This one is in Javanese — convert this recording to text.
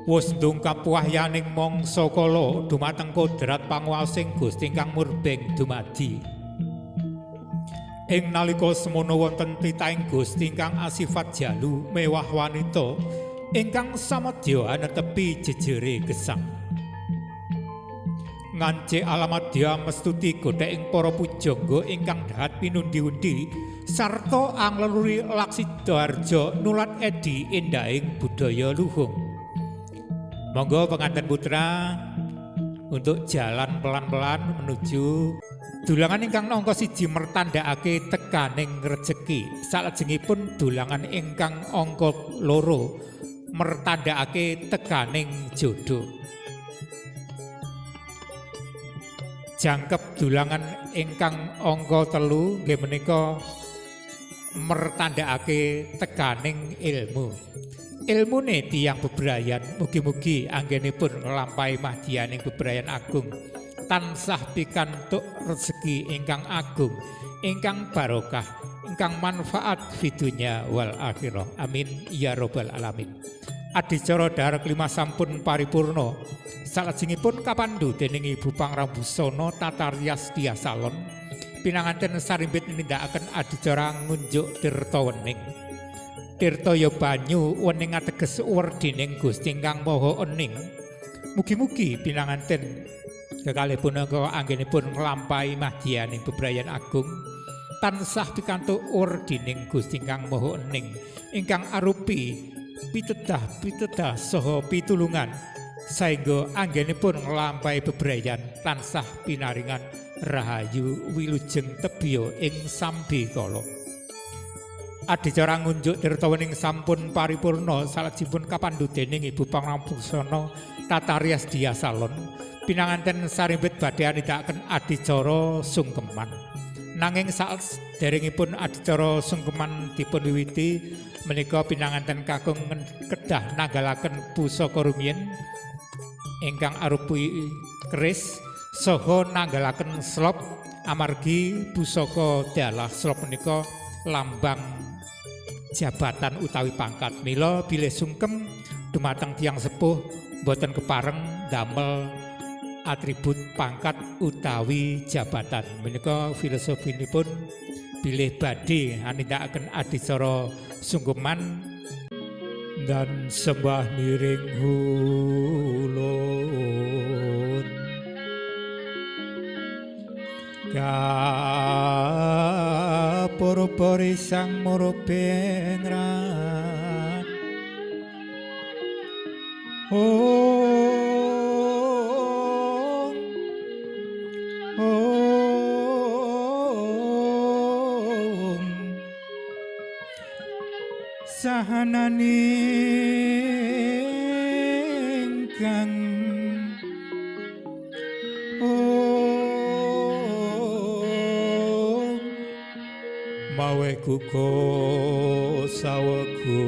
Wus ndungkap wahyaning mangsa kala dumateng kodrat panguwasing Gusti ingkang murbeng dumadi. Ing nalika semono wonten titahing Gusti ingkang asifat jalu mewah wanita ingkang samadya anetepi jejere gesang. Ngance alamadya mestuti gothek para pujangga ingkang dahat pinundi-undi sarta angleluri Laksidarja nulat edi endahing budaya luhung. Monggo pengantin putra untuk jalan pelan-pelan menuju dulangan ingkang angka 1 mertandakake tekaning rejeki. Salajengipun dulangan ingkang angka 2 mertandakake tekaning jodoh. Jangkep dulangan ingkang angka 3 nggih menika mertandakake tekaning ilmu. Ilmune tiyang bebrayan mugi-mugi anggenipun nglampahi madyaning bebrayan agung tansah pikantuk rezeki ingkang agung, ingkang barokah, ingkang manfaat fidunya wal akhirah. Amin ya robbal alamin. Adicara dhahar kelima sampun paripurna. Salajengipun kapandhu dening Ibu Pangrambusana Tata Rias Dyah Salon pinanganten sarimbit nindakaken adicara ngunjuk tirta wening. Tirta ya banyu, wening ateges werdining Gusti ingkang Maha Ening. Mugi-mugi pinanganten kekalih punapa anggenipun nglampahi madyaning bebrayan agung tansah pikantuk werdining Gusti ingkang Maha Ening ingkang arupi pitedah-pitedah saha pitulungan saengga anggenipun nglampahi bebrayan tansah pinaringan rahayu wilujeng tebya ing sambikala. Adicara ngunjuk tirta wening sampun paripurna salajengipun kapandhu dening Ibu Pangrambusana Tata Rias Dyah Salon pinanganten sarimbit badhe anindakaken adicara sungkeman. Nanging saderengipun adicara sungkeman dipun wiwiti menika pinanganten kakung kedah nanggalaken pusaka rumiyin ingkang arupi keris saha nanggalaken slop amargi pusaka dalah slop menika lambang jabatan utawi pangkat. Mila bilih sungkem dumateng tiyang sepuh boten kepareng damel atribut pangkat utawi jabatan. Menika filosofinipun bilih badhe anindakaken adicara sungkeman dan sembah niring hulun kapur-puri sang murubengrat ong ong sahananing kang mawe kuko sawegu